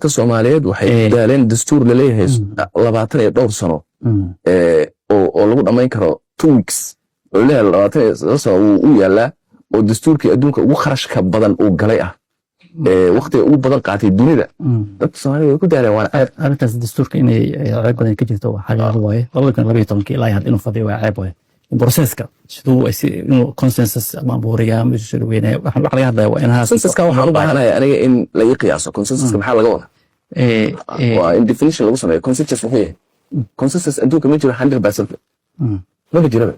Dadka Soomaaliyeed waxay daaleen dastuur laleeyahay 20 iyo dhowr sano oo lagu dhammayn karo 2 weeks, oo laleeyahay 22 sano wuu u yaalaa, oo dastuurkii adduunka ugu kharashka badan uu galay ah, waqtiga ugu badan qaatay dunida. Dadka Soomaalida way ku daaleen, waana ceeb. Arrintaas dastuurka inay ceeb badan ka jirto waa xaqiiqo waaye. 2012-kii ilaa hadda inuu fadhiyo waa ceeb waaye. Processka siduu inuu consensus ama abuuraya ama isu soo dhaweynaya, waxa laga hadlaya waa inahaas. Consensuska waxaan u baahanahay aniga in la ii qiyaaso. Consensuska maxaa laga wadaa? Waa in definition lagu sameeyo. Consensus muxuu yahay? Consensus adduunka ma jiro. 100% maba jiraba.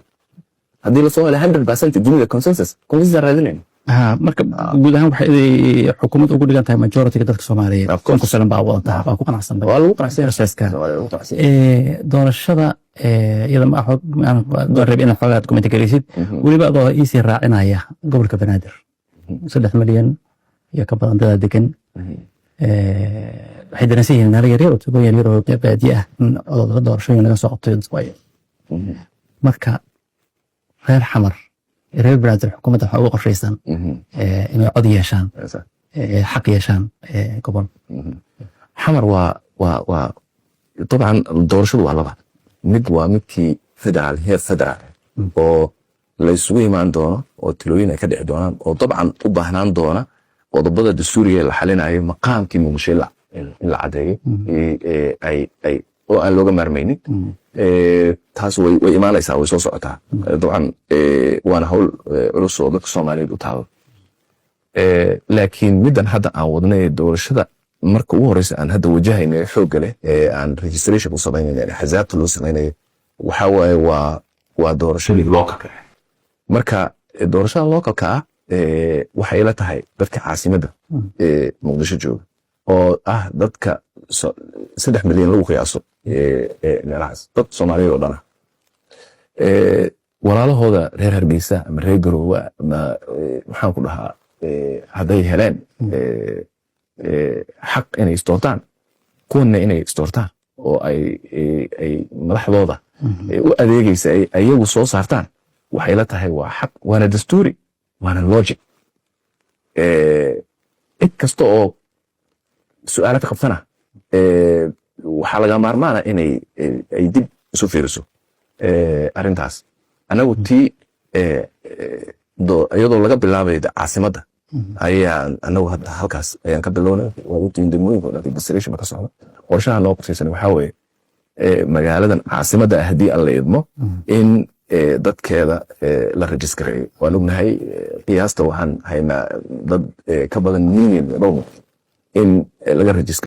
Haddii lasoo helay 100% dunida consensus, consensus aan raadinayna. Ha, marka guud ahaan waxay xukuumadda ugu dhigan tahay majority dadka Soomaaliyeed Of course. ku filan baa wadataa, baa ku qanacsan. Waa lagu qanacsan yahay. Processka. Waa lagu qanacsan yahay. Doorashada iyada ma doon rabi inaad xoogaa comment gelisid, weliba adoo iisii raacinaya gobolka Banaadir, 3 milyan iyo ka badan dadaa degan. Waxay dareensan yihiin meelo yaryar oo tuulooyin yaryar oo baadiye ah in doorashooyin laga soo qabtay dadku ay marka reer Xamar, reer Banaadir, xukuumadda waxaa uga qorshaysan inay cod yeeshaan, xaq yeeshaan gobol? Xamar waa dabcan doorashadu waa laba. Mid waa midkii federaal, heer federaal oo la isugu imaan doono oo talooyin ay ka dhici doonaan, oo dabcan u baahnaan doona qodobada dastuuriga ee la xalinayo, maqaamkii Muqdisho in la cadeeyo ay oo aan looga maarmaynin. Taas way imaanaysaa, way soo socotaa dabcan, waana hawl culus oo dadka Soomaaliyeed u taalo. Laakiin middan hadda aan wadnay, doorashada marka ugu horeysa aan hadda wajahayna ee xoogga leh ee aan registration ku samaynayna, ee axzaabta loo samaynayo, waxaa waaye waa doorashadii localka ah. Marka doorashada localka ah waxay la tahay dadka caasimadda ee Muqdisho jooga, oo ah dadka 3 milyan lagu qiyaaso, meelahaas dad Soomaaliyeed oo dhan ah, walaalahooda reer Hargeysa ama reer Garoowe ama maxaan ku dhahaa, hadday heleen xaq inay isdoortaan, kuwanna inay isdoortaan oo ay madaxdooda u adeegaysa ay ayagu soo saartaan, waxay la tahay waa xaq, waana dastuuri, waana logic. Cid kasta oo su-aalo ka qabtana waxaa laga maarmaana inay ay dib isu fiiriso arrintaas. Anagu tii iyadoo laga bilaabayo caasimadda ayaan anagu hadda halkaas ayaan ka bilownay. Waa ogtihiin, degmooyinka oo dhan registration ba ka socda. Qorshaha noo qorshaysan waxaa weeye magaaladan caasimadda ah, haddii Alla idmo, in dadkeeda la registareeyo. Waan ognahay, qiyaasta waxaan haynaa dad ka badan milyan dhowr in laga register.